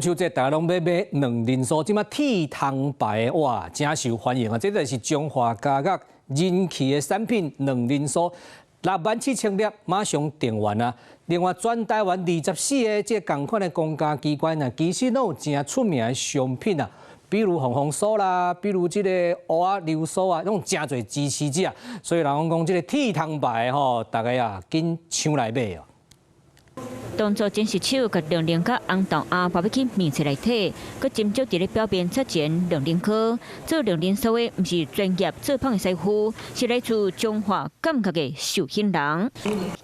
秋節大家攏欲買卵仁酥，這馬鐵通牌哇，誠受歡迎啊！這就是彰化家樂人氣的產品卵仁酥，6萬7千粒馬上訂完啊！另外，全台灣24個這仝款的公家機關啊，其實攏有誠出名的商品啊，比如鳳凰酥啦，比如這個芋仔流酥啊，攏誠濟支持者，所以人講這個鐵通牌吼，大家啊緊搶來買哦。動作真是手，共龍苓佮紅豆仔包欲去麵冊內底，閣斟酌佇咧表面擦前龍苓膏。做龍苓酥的，毋是專業做麭的師傅，是來自彰化感覺的受訓人。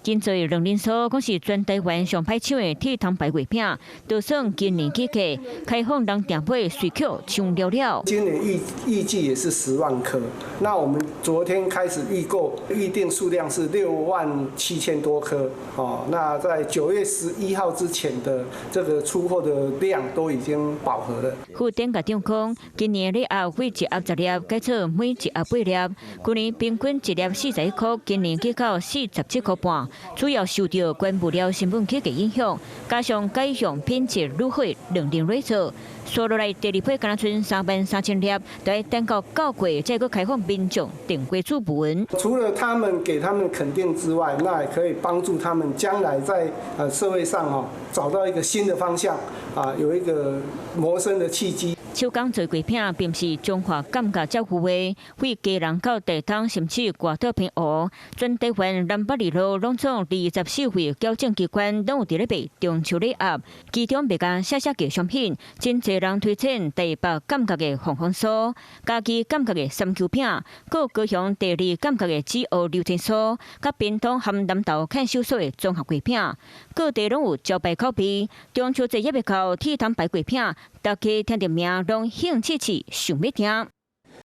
今做龍苓酥，講是全台灣上歹搶的鐵通牌月餅，就算今年起價，開放人訂買隨口搶了了。今年預計也是10萬顆，那我們昨天開始預購，預定數量是6萬7千多顆。哦，那在9月11號之前的這個出貨的量都已經飽和了。副店長講，今年禮盒每一盒10粒，改做每一盒8粒。去年平均一粒41塊，今年起到47塊半。主要受著原物料成本起價影響，加上改向品質愈好卵仁來做。刷落來第二批敢若賰3萬3千粒，得等到9月才閣開放民眾訂購注文。除了他們給他們肯定之外，那也可以幫助他們將來在社會上哦找到一個新的方向啊，有一個謀生的契機。手工做月餅，並毋是彰化感覺才有的，對基隆到台東，甚至外島澎湖，全台灣南北二路攏總24位矯正機關，攏有佇咧賣中秋禮盒，其中賣共寫寫價商品，真濟人推薦台北感覺的鳳凰酥、嘉義感覺的三球餅，閣高雄第二感覺的紫芋流天酥，佮屏東和南投看守所的綜合月餅，各地攏有招牌口味。中秋節猶未到，鐵通牌月餅，大家聽著名攏興致致想欲訂。